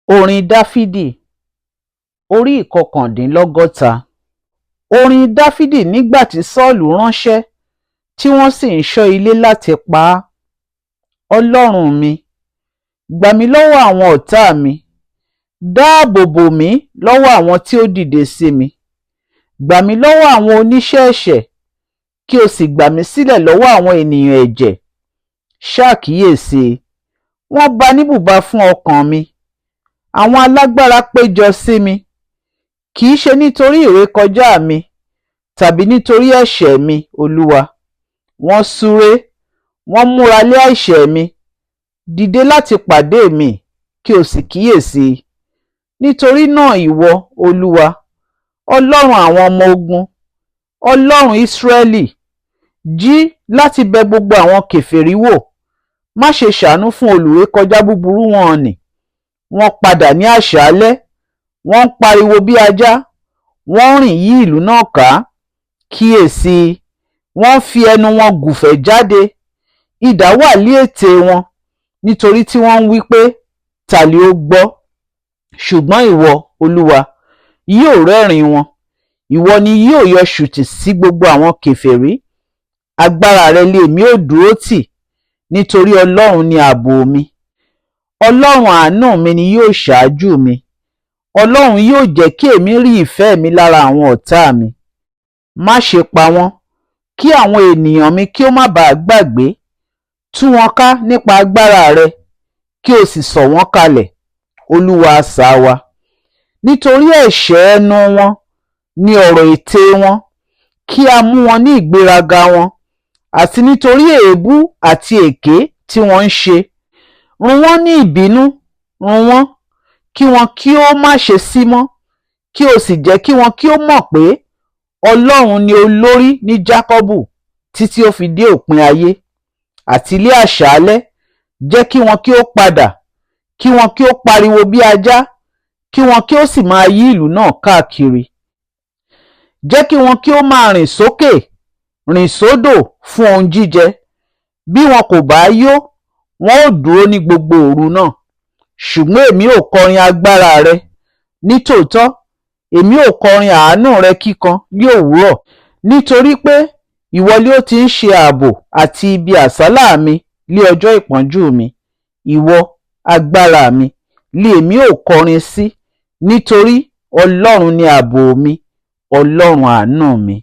Orin Dáfídì Orí ìkọkàndínlọ́gọ́ta. Orin Dáfídì nígbà tí Sọ́ọ̀lù ránṣẹ́ tí wọ́n sì ń ṣọ́ ilé láti pa á. Ọlọ́run mi, gbà mí lọ́wọ́ àwọn ọ̀tá mi, dáàbò bò mí lọ́wọ́ àwọn tí ó dìde sí mi. Gbà mí lọ́wọ́ àwọn oníṣẹ́ ẹ̀ṣẹ̀, kí o sì gbà mí sílẹ̀ lọ́wọ́ àwọn ènìyàn ẹ̀jẹ̀. Ṣàkíyèsí, wọ́n ba ní bùba fún ọkàn mi. Àwọn alágbára péjọ sí mi, kì í ṣe nítorí ìrékọjá mi tàbí nítorí ẹ̀ṣẹ̀ mi, Olúwa. Wọ́n súré, wọ́n múra lé ẹ̀ṣẹ̀ mi. Dìde láti pàdé mi, kí o sì kíyèsí. Nítorí náà ìwọ, Olúwa, Ọlọ́run àwọn ọmọ ogun, Ọlọ́run Ísírẹ́lì, jí láti bẹ gbogbo àwọn kèfèrí wò. Má ṣe ṣàánú fún olùrékọjá búburú wọn nì. Wọ́n padà ní àṣálẹ́, wọ́n ń pariwo bí ajá, wọ́n ń rìn yí ìlú náà ká. Kíyèsí, wọ́n ń fi ẹnu wọn gùfẹ̀ jáde, idà wà lí ètè wọn, nítorí tí wọ́n ń wí pé, ta li ó gbọ́? Ṣùgbọ́n ìwọ, Olúwa, yóò rẹ́rìn-ín wọn, ìwọ ni yóò yọ ṣùtì sí gbogbo àwọn kèfèrí. Agbára rẹ li èmi ó dúró tì, nítorí Ọlọ́run ni ààbò mi. Ọlọ́run àánú mi ni yóò ṣáájú mi. Ọlọ́run yóò jẹ́ kí èmi rí ìfẹ́ mi lára àwọn ọ̀tá mi. Má ṣe pa wọ́n, kí àwọn ènìyàn mi kí ó má baà gbàgbé. Tú wọn ká nípa agbára rẹ, kí o sì sọ̀ wọ́n kalẹ̀, Olúwa asà wa. Nítorí ẹ̀ṣẹ̀ ẹnu wọn ni ọ̀rọ̀ ètè wọn, kí a mú wọn ní ìgbéraga wọn, àti nítorí èébú àti èké tí wọ́n ń ṣe. Run wọ́n ní ìbínú, run wọ́n, kí wọn kí ó má ṣe sí mọ́, kí o sì jẹ́ kí wọn kí ó mọ̀ pé Ọlọ́run ni olórí ní Jákọ́bù títí ó fi dé òpin ayé. Àti lí àṣálẹ́, jẹ́ kí wọn kí ó padà, kí wọn kí ó pariwo bí ajá, kí wọn kí ó sì máa yí ìlú náà káàkiri. Jẹ́ kí wọn kí ó máa rìn sókè, rìn sódò fún ohun jíjẹ. Bí wọn kò bá yó, wọn ó dúró ní gbogbo òru náà. Ṣùgbọ́n èmi ó kọrin agbára rẹ, nítòótọ́ èmi ó kọrin àánú rẹ kíkan ní òwúrọ̀, nítorí pé ìwọ li ó ti ń ṣe ààbò àti ibi àsálà mi lí ọjọ́ ìpọ́njú mi. Ìwọ, agbára mi, li èmi ó kọrin sí, nítorí Ọlọ́run ni ààbò mi, Ọlọ́run àánú mi.